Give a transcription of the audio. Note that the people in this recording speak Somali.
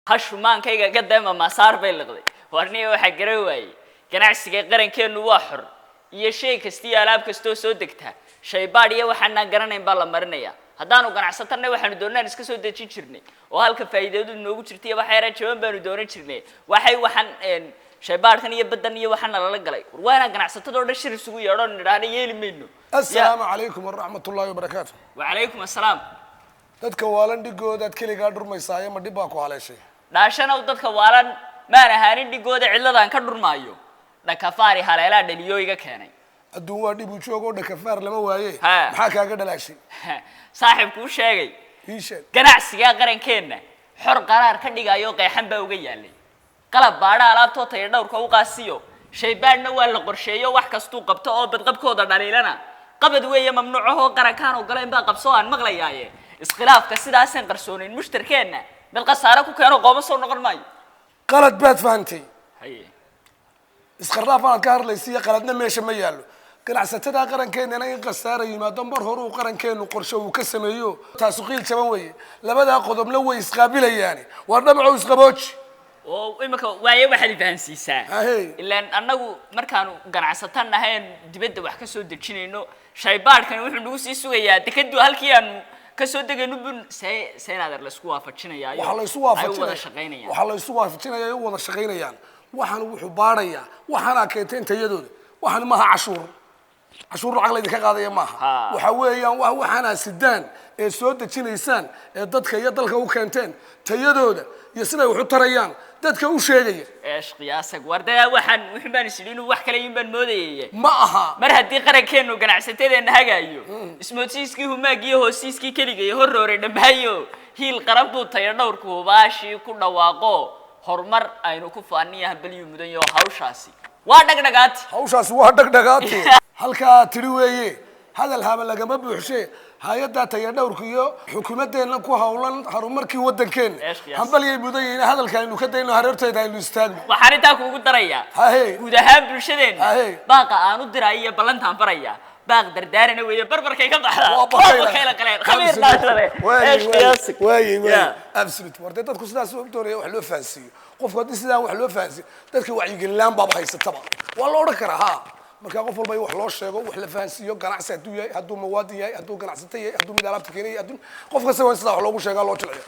Hashu maankayga gadeema masaar bay liqday. Warniya, waxaa garan waayey ganacsiga qarankeennu waa xor iyo shay kasta iyo alaab kastoo soo degtaa shaybaadh iyo waxaanaan garanayn baa la marinayaa. Haddaanu ganacsatanay, waxaanu doonaan iska soo dejin jirnay oo halka faa'iidadu noogu jirtay iyo waxa yaraan jaban baanu doonan jirnay. Waxay waxaan shaybaadhkan iyo baddan iyo waxaana lala galay. War, waa inaan ganacsatadoo dhan shir isugu yeedho, nidhaahna yeeli mayno. Assalaamu calaykum waraxmat ullaahi wabarakaatu. Wacalaykum assalaam. Dadka waalan dhigoodaad keligaa dhurmaysaaye, ma dhib baa ku haleeshay? Dhaashanow, dadka waalan maan ahaanin dhigooda cidladaan ka dhurmaayo. Dhakafaari haleelaa dhaliyo iga keenay. Adduun waa dhib uu joogo, dhakafaar lama waaye. Ha. Maxaa kaaga dhalaashay? Saaxiibkuu sheegay. Ii sheeg. Ganacsiga qarankeenna xor qaraar ka dhigayo qeexan baa uga yaalay. Qalab baadha alaabtoo taya dhowrka u qaasiyo shaybaadhna waa la qorsheeyo. Wax kastuu qabto oo badqabkooda dhaliilana qabad weeye mamnuucahoo qarankaan ogolayn baa qabso aan maqlayaaye. Iskhilaafka sidaasaan qarsoonayn mushtarkeenna mid khasaare ku keeno qooma soo noqon maayo. Qalad baad fahantay. Haye. Isqardaaf aad ka hadlaysiiyo qaladna meesha ma yaallo. Ganacsatada qarankeenana in khasaara yimaado mar hore uu qarankeenu qorshe uu ka sameeyo, taasu qiil jaban weeye. Labadaa qodobna way isqaabilayaani. Waa dhamacow, isqabooji. Oo imika waaye waxaad i fahansiisaa. Ahey. Ilaan annagu markaanu ganacsatan nahayn dibadda wax ka soo dejinayno, shaybaadhkani wuxuu nagu sii sugayaa dekadu halkii aanu ka soo degayno bun see seenaader laisku waafajinayaayo. Waxaa la isu ay u wada waafajinaya shaqaynayaan. Waxaa la isu waafajinaya ay u wada shaqaynayaan. Waxaan wuxuu baadhayaa waxaanaa keenteen tayadooda. Waxaan maaha cashuur, cashuur lacag laydinka qaadaya maaha. Ha. Waxa weeyaan waxaanaa sidaan ee soo dejinaysaan ee dadka iyo dalka u keenteen tayadooda iyo siday wax u tarayaan dadka u sheegaya. Eesh qiyaasag, war dee waxaan wuxun baan is idhi inuu wax kale yun baan moodayay. Ma aha. Mar haddii qarankeennu ganacsatadeenna hagaayo, ismoodsiiskii humaagiyo hoosiiskii keliga iyo horroore dhammaayo, hiil qaran buu tayo dhowrku hubaashii ku dhawaaqo, horumar aynu ku faaniya hambalyuu mudan yaho. Hawshaasi waa dhagdhagaati. Hawshaasi waa dhagdhagaati, halkaa tidhi weeye. Hadal haba lagama buuxshe. Hay-adda tayadhowrka iyo xukuumadeenna ku hawlan horumarkii waddankeenna Eesh qiyaas. hambalyay mudan yihiin. Hadalka aynu ka dayno, hareerteeda aynu istaagno. Waxaan intaa kuugu darayaa, Hahe. guud ahaan bulshadeenna Hahe. baaqa aan u diraayo iyo ballantaan faraya baaq dardaarana weeye. Barbarkay ka baxdaa. Waa bakayla qaleen khabiir dhaashade. Eesh qiyaasi. Waaye waaye. Yeah. Absolute. War dee, dadku sidaas u doonaya wax loo fahansiiyo. Qofku haddii sidaa wax loo fahansiiyo, dadka wacyigelin baaba haysataba waa la odhan karaa. Ha, marka qof walba in wax loo sheego, wax la fahansiiyo, ganacsi hadduu yahay, hadduu muwaadin yahay, hadduu ganacsato yahay, hadduu mid alaabta keenaya, hadduu qof kasta, waa in sidaa wax loogu sheegaa, loo jilciyo.